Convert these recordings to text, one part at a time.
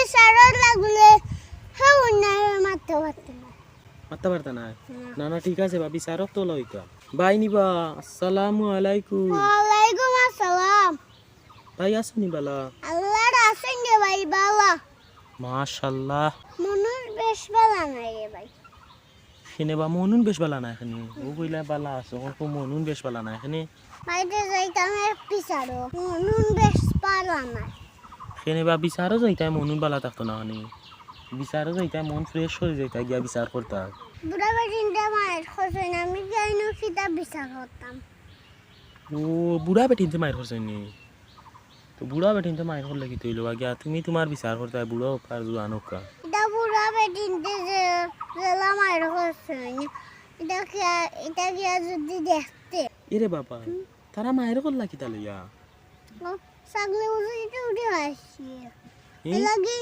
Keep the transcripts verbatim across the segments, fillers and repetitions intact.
বিচারো লাগলে হে উন্নয়ন মারতে পারতে না। মারতে পারতে না? না। না, না, ঠিক আছে বা, বিচারো তো লইতা। ভাই নিবা, আসসালামু আলাইকুম। ওয়ালাইকুম আসসালাম। ভাই আছো নি বালা? আল্লাহর আছেন রে ভাই বালা। মাশাআল্লাহ। মনুর বেশ বালা নাই রে ভাই। কেনে বা মনুন বেশ বালা নাই কেনে? ও কইলা বালা আছে, ও তো মনুন বেশ বালা নাই কেনে? বাইরে যাইতাম এক বিচারো, মনুন বেশ বালা নাই। কেনে বা বিচারো যাইতাম মনুন বালা থাকতো না কেনে? বিচারো যাইতাম মন fresh অই যাইতা গিয়া বিচার করতা। বুড়া বেটিনটা মায়ের খোঁজ হয় না, আমি যাই না কিতা বিচার করতাম। ও, বুড়া বেটিনতে মাইর করছে নি? তো বুড়া বেটিনতে মাইর করলে কিতা অইলো বা গিয়া? তুমি তুমার বিচার করতায়, বুড়া অউক্কা আর জুয়ান অউক্কা। ইটা বুড়া বেটিনতে যে জেলা মাইর করছে নি, ইটা গিয়া, ইটা গিয়া যদি দেখতে। এরে বাবা, তারা মাইর করলা কিতা লইয়া? ও, ছাগলে উড়ি উড়ি খাইছে। ই? এর লাগি,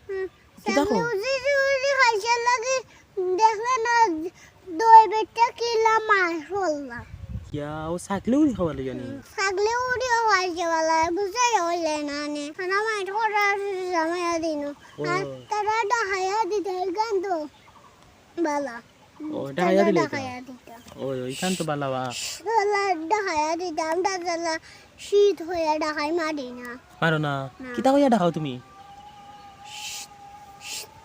হুম, কিতা ছাগলে কও? উড়ি উড়ি খাইছে লাগি, দেখলে না, দই বেটা কিলা মাইর করলা। কিয়া, ও ছাগলে উড়ি খাওয়া লইয়া নি? হুম, ছাগলে উড়িও খাইছে বালা, বুঝাই হইলে না নে। খানা মাইর করার জামাইয়া দিন। ও। আর তারা ডাহাইয়া দিতে গান তো বালা। ও, ডাকাইয়া দিলে তো। ডাকাইয়া দিতা। ওই, ওই, ইখান তো বালা বা। শালা ডাকাইয়া দিতা, আমরা শালা শীত হইয়া ডাকাই মারি না। মারো না। না। কিতা কইয়া ডাকাও তুমি?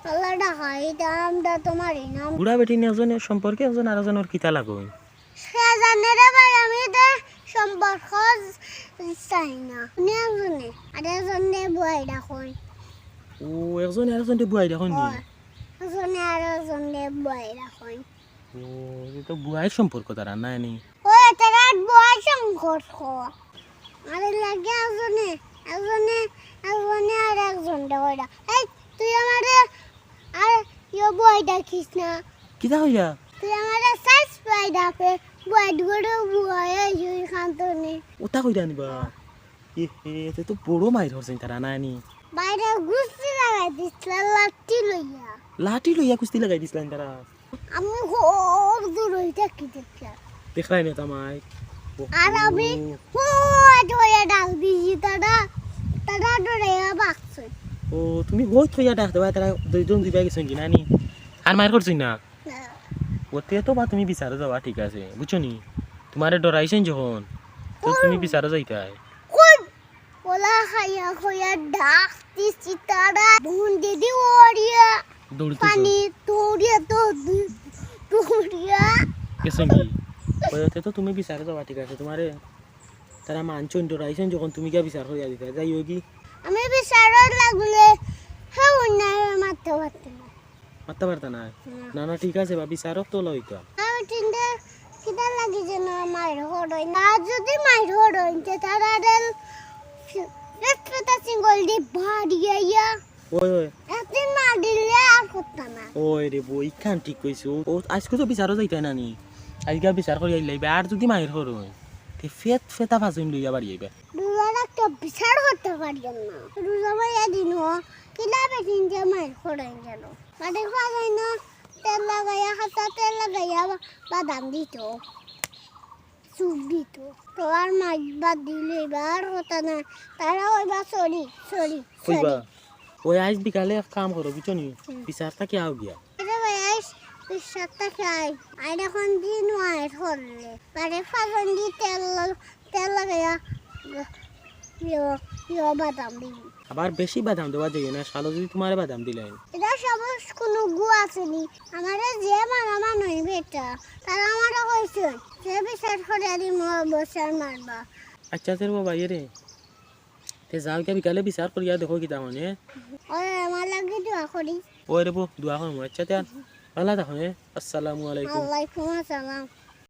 শালা ডাকাই দিতা, আমরা তো মারি না। বুড়া বেটিন একজনের সম্পর্কে একজন আরেকজনের কিতা লাগইন? সে জানে রে ভাই, আমি তো সম্পর্ক চাই না। উনি একজনে আরেকজনে বুয়াই ডাকইন। ও, একজনে আরেকজনরে বুয়াই ডাকইন নি? ওই। একজনে আরেকজনে বুয়াই ডাকইন। ও, ইটা তো বুয়াইর সম্পর্ক তারা, না নি? ওই, তারা বুয়াইর সম্পর্ক। আরে লাগে একজনে, একজনে, একজনে আরেকজনরে কইরা। এই, তুই আমারে আর ইয়ো বুয়াই ডাকিস না। কিতা কইরা? তুই আমারে সাইজ বুয়াই ডাকে, বুয়াই দুগরে বুয়াই, এই, এই, খান্তনে। ওটা কইরা নিবা? এ হে, তে তো বড় মাইর করছইন তারা, না নি? বাইরে গুস্তি লাগাই দিছলা লাঠি লইয়া। লাঠি লইয়া গুস্তি লাগাই দিছলা তারা? আমি খুব দূর হইতে কি দেখলাম। দেখলাই না তামাই? আর আমি ও। হো, হো, হো, ডাক দিছি তারা, তারা ডরাইয়া ভাগছে। ও, তুমি হো থইয়া ডাক দেবা, তারা দুইজন দুইবা গেছইন কি না নি? আর মাইর করছইন না? না। ওতে তো বা তুমি বিচারো যাওয়া ঠিক আছে, বুঝছো নি? তুমারে ডরাইছইন যখন, তো তুমি কই? বিচারো যাইতায়। কই? ওলা খাইয়া খাইয়া ডাক দিছি তারা, বুন দিদি ওড়িয়া, দৌড়িতেছে। পানি দৌড়িয়া, দৌড়ি-, দৌড়িয়া। গেছইন কি? ওতে তো তুমি বিচারো যাওয়া ঠিক আছে, তুমারে তারা মানছইন, ডরাইছইন যখন, তুমি গিয়া বিচার করিয়া দিতায়, যাই হোক কি? আমি বিচারো লাগলে হে উন্নয়ন মারতে পারতে না। মারতে পারতা না? না। না, না, ঠিক আছে বা, বিচারো তো লইতা। আমি চিন্তা কিতা লাগি যেন মাইর করইন। আর যদি মাইর করইন, তে তারা রেল পেট পেটা সিঙ্গল দি বাড়িয়া। ওই, ওই। একদিন না দিলে আর করতা না। ওই রে বউ, ইখান ঠিক কইছো। ও, আইজকু তো বিচারো যাইতায় না নি? আইজকা বিচার করি আইলাইবা, আর যদি মাইর করইন, তে ফেত ফেতা ফাজইন লইয়া বাড়ি আইবা। রোজা রাখতে বিচার করতে পারি না। রোজা ভাইয়া দিন হ, কিলা বেটিন যে মাইর করইন যেন। বাড়ি খাওয়া যায় না, তেল লাগাইয়া, হাতা তেল লাগাইয়া বা-, বাদাম দিত, চুপ দিত। তো আর মাইর বাদ দিলে এবার কথা না, তারা ওইবা সরি, সরি, কইবা? সরি। ওই আইজ বিকালে এক কাম করো, বুঝছো নি? হুম। বিচার থাকি আও গিয়া। আরে ভাই, আইজ বিচার থাকি আই। আর এখন দিন ওয়াইট করলে। বাড়ি ফাজন দি তেল তেল লাগাইয়া, ইয়ো, ইয়ো বাদাম দিবি। আবার বেশি বাদাম দেওয়া যাইও না, শালো যদি তুমারে বাদাম দিলাইন। ইটা সবুজ কুনু গু আছে নি? আমারে যে মারা মানুষ বেটা, তারা আমারে কইছে, যে বিচার করিয়া দিমু অবসর মারবা। আচ্ছা, তোর বাবা, ইয়ে রে। তে যাও গিয়া বিকালে বিচার করিয়া দেখো কিতা অয়। ওই, আমার লাগি দোয়া করি। ওই রে বউ, দোয়া করমু। আচ্ছা, তে আর ভালা থাকো, হ্যাঁ? আসসালামু আলাইকুম। ওয়ালাইকুম আসসালাম।